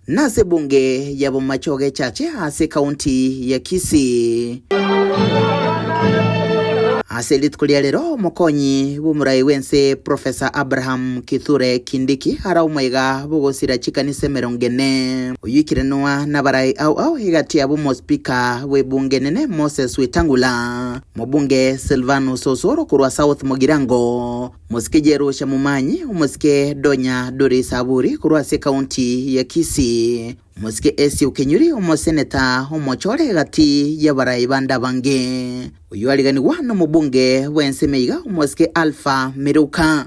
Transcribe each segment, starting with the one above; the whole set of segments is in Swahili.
Nase bunge ya Bomachoge chache ase county ya Kisii. Ase rituko ria rero mokonyi bw'omorai bwense Professor Abraham Kithure Kindiki araumaiga bogosira chikanisa emerongo ene oyuikirenwa nabarai au au egati ya bomospika bw'ebunge nene Moses Wetangula, mobunge Silvanus Osoro korwa South Mugirango, mosike Jerusha Mumanyi, omosike Donya Doris Aburi korwa ase county ya Kisii, mosike Esiu Kenyuri omoseneta omochore egati y'abarai bande abange. Oyo ariganiwa n'omobunge bw'ensemo iga omosike Alpha Miruka.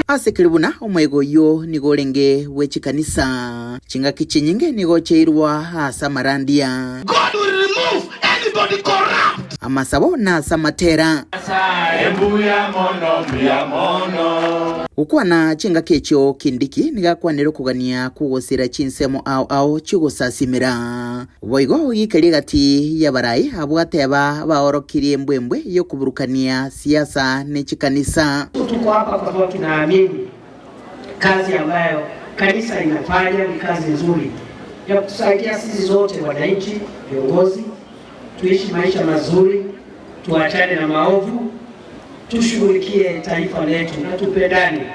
Ase keri buna omoigo oyo nigo orenge bwe chikanisa chingaki chinyinge nigo chiairwa ase amarandia. God will remove anybody corrupt. Amasabo na ase amatera. Gokwana chingaki echio Kindiki nigo akwanire okogania kw'ogosira chinsemo ao ao chi'ogosasimera. Boigo gikeria egati y'abarai abwo ateba baorokirie embwembwe y'okoburukania siasa ne chikanisa. Tuko hapa kwa sababu tunaamini kazi ambayo kanisa inafanya ni kazi nzuri ya kutusaidia sisi zote wananchi, viongozi, tuishi maisha mazuri, tuachane na maovu, tushughulikie taifa letu na tupendane,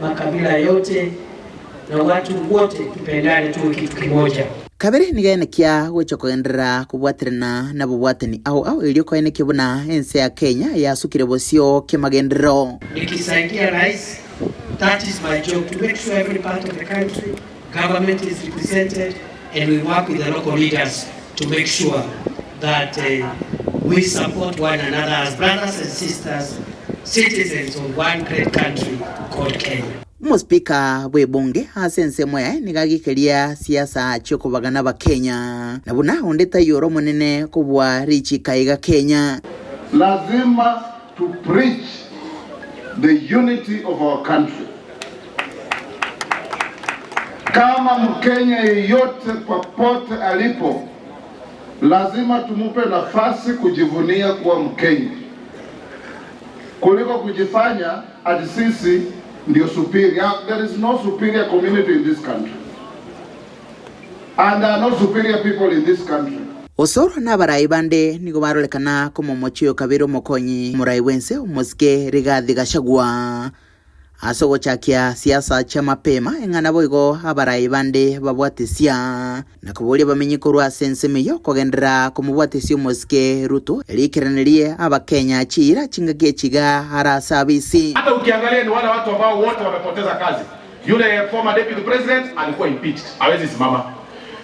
makabila yote na watu wote tupendane, tuwe kitu kimoja. Kabere nigaenekia gocha kogenderera kobwaterana na bobwatani au au erio koenekia buna ense ya Kenya yasukire bosio kemagenderero. Nikisaidia rais, that is my job, to make sure every part of the country government is represented and we work with the local leaders to make sure that we support one another as brothers and sisters, citizens of one great country called Kenya. Omospika bw'ebunge ase ensemo yaye niga agikeria siasa chiokobagana abakenya na buna onde taiyo ore omonene kobua richika iga Kenya. Lazima to preach the unity of our country. Kama Mkenya yeyote popote alipo, lazima tumupe nafasi kujivunia kuwa Mkenya kuliko kujifanya ati sisi ndio superior. There is no superior community in this country and there are no superior people in this country. Osoro na abarai bande nigo barorekana komomochio kabere omokonyi omorai bwense omosike Rigathi Gachagua ase ogochakia siasa chia mapema eng'ana boigo abarai bande babwatisia na koboria bamenyi korwa ase ensemo eyo kogenderera komobwatisia omosike Ruto erikeranerie abakenya chiira chingaki echiga arase abisi. Hata ukiangalia ni wale watu ambao wote wamepoteza kazi. Yule former deputy president alikuwa impeached, hawezi simama.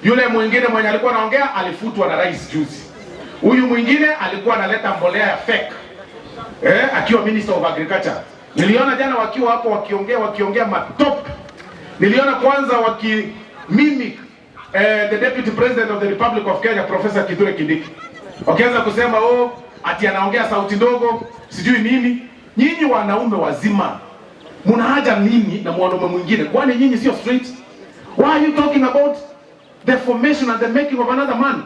Yule mwingine mwenye alikuwa anaongea alifutwa na rais juzi. Huyu mwingine alikuwa analeta mbolea ya fake, akiwa minister of agriculture. Niliona jana wakiwa hapo wakiongea wakiongea matop. Niliona kwanza waki mimic the deputy president of the Republic of Kenya, Professor Kithure Kindiki, wakianza kusema, oh, ati anaongea sauti ndogo sijui nini. Nyinyi wanaume wazima muna haja nini na mwanaume mwingine? Kwani nyinyi sio straight? Why are you talking about the formation and the making of another man?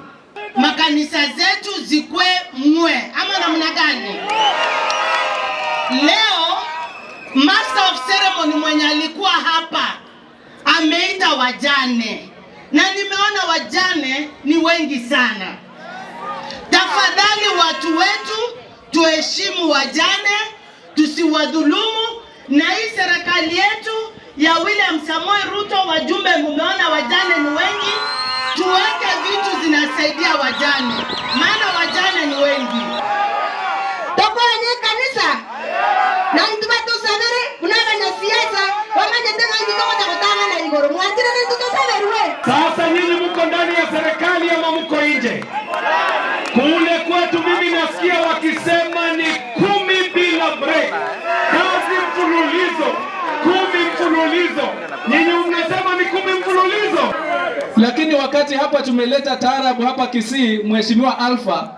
Makanisa zetu zikwe mwe ama namna gani? Leo master of ceremony mwenye alikuwa hapa ameita wajane na nimeona wajane ni wengi sana. Tafadhali watu wetu, tuheshimu wajane, tusiwadhulumu. Na hii serikali yetu ya William Samoei Ruto, wajumbe, mumeona wajane ni wengi, tuweke vitu zinasaidia wajane, maana wajane ni wengi. Tokonye kanisa na ntuba tusabere kunabanya siasa wamanyete ng'angi togocha gotang'ana igoro mwanchire nintu tusaberwe. Sasa nyinyi mko ndani ya serikali ama mko nje? Kule kwetu mimi nasikia wakisema ni 10 bila break, kazi mfululizo, 10 mfululizo. Nyinyi mnasema ni 10 mfululizo. Lakini wakati hapa tumeleta taarabu hapa Kisii, Mheshimiwa Alpha,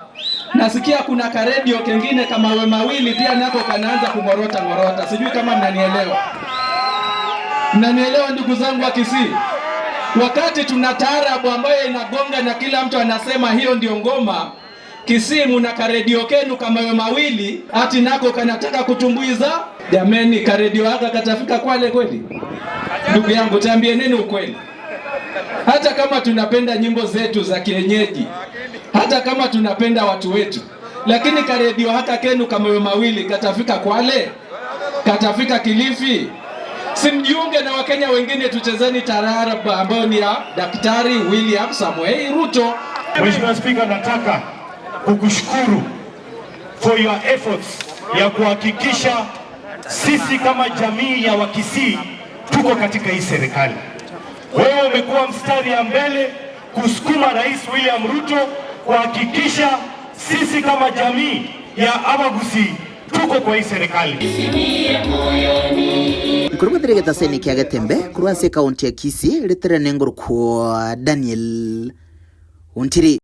nasikia kuna karedio kengine kama we mawili pia nako kanaanza kungorota ngorota. Sijui kama mnanielewa. Mnanielewa ndugu zangu wa Kisii? Wakati tuna taarabu ambayo inagonga na kila mtu anasema hiyo ndio ngoma, Kisii muna karedio kenu kamawe mawili ati nako kanataka kutumbuiza. Jameni, karedio haka katafika Kwale kweli? Ndugu yangu, taambie nini ukweli? Hata kama tunapenda nyimbo zetu za kienyeji, hata kama tunapenda watu wetu, lakini karedio haka kenu kamawe mawili katafika Kwale? Katafika Kilifi? Simjiunge na Wakenya wengine, tuchezeni taarab ambayo ni ya Daktari William Samoei Ruto. Mheshimiwa Spika, nataka kukushukuru for your efforts ya kuhakikisha sisi kama jamii ya Wakisii tuko katika hii serikali. Wewe umekuwa mstari ya mbele kusukuma Rais William Ruto kuhakikisha sisi kama jamii ya Abagusii tuko kwa hii serikali. Nkurugwathire gĩtacĩnĩ kĩa Getembe kurwa ase kaunti ya Kisii rĩtere nĩ ngũrũkwo Daniel Ontiri.